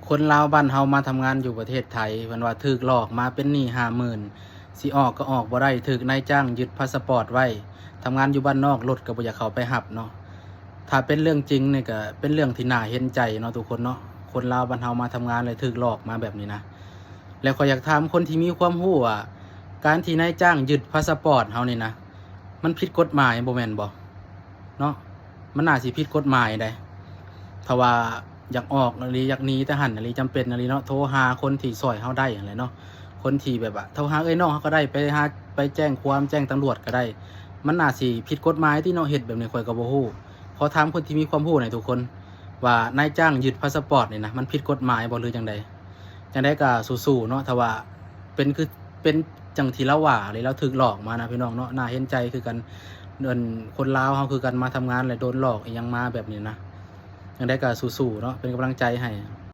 ຄົນລາວບ້ານເຮົາມາທຳງານຢູ່ປະເທດໄທ ເພິ່ນວ່າຖືກຫຼອກມາເປັນໜີ້ຫ້າໝື່ນ ຊິອອກກໍອອກບໍ່ໄດ້ ຖືກນາຍຈ້າງຍຶດພາສະປອດໄວ້ ທຳງານຢູ່ບ້ານນອກ ລົດກໍບໍ່ຢາກເຂົ້າໄປຮັບເນາະ. ຖ້າເປັນເລື່ອງຈິງນີ້ກໍເປັນເລື່ອງທີ່ໜ້າເຫັນໃຈເນາະທຸກຄົນເນາະ, ຄົນລາວບ້ານເຮົາມາທຳງານແລ້ວຖືກຫຼອກມາແບບນີ້ນະ. ແລ້ວຂ້ອຍຢາກຖາມຄົນທີ່ມີຄວາມຮູ້ວ່າ ການທີ່ນາຍຈ້າງຍຶດພາສະປອດເຮົານີ້ນະ ມັນຜິດກົດໝາຍບໍ່ແມ່ນບໍ່? ເນາະ ມັນໜ້າຊິຜິດກົດໝາຍໃດ໋. ຖ້າວ່າຢາກອອກອີ່ຫຼີ ຢາກໜີແຕ່ຫັ້ນອີ່ຫຼີ ຈຳເປັນອີ່ຫຼີເນາະ ໂທຫາຄົນທີ່ຊ່ອຍເຮົາໄດ້ຫັ້ນແຫຼະເນາະ, ຄົນທີ່ແບບວ່າ ໂທຫາເອື້ອຍນ້ອງເຮົາກໍໄດ້ ໄປຫາ ໄປແຈ້ງຄວາມ ແຈ້ງຕຳຫຼວດກໍໄດ້. ມັນໜ້າຊິຜິດກົດໝາຍຕິເນາະ ເຮັດແບບນີ້ຂ້ອຍກໍບໍ່ຮູ້. ຂໍຖາມຄົນທີ່ມີຄວາມຮູ້ໜ່ອຍທຸກຄົນ ວ່ານາຍຈ້າງຍຶດພາສະປອດນີ້ນະ ມັນຜິດກົດໝາຍບໍ່ ຫຼືຈັ່ງໃດ? ຈັ່ງໃດກໍສູ້ໆເນາະ ຖ້າວ່າເປັນຄື ເປັນຈັ່ງທີ່ລາວວ່າເລີຍ ລາວຖືກຫຼອກມານະພີ່ນ້ອງເນາະ, ໜ້າເຫັນໃຈຄືກັນ. ເອີ່ນ ຄົນລາວເຮົາຄືກັນ ມາທຳງານແລ້ວໂດນຫຼອກອີ່ຫຍັງມາແບບນີ້ນະ. ຈັ່ງໃດກໍສູ້ໆເນາະ ເປັນກຳລັງໃຈໃຫ້.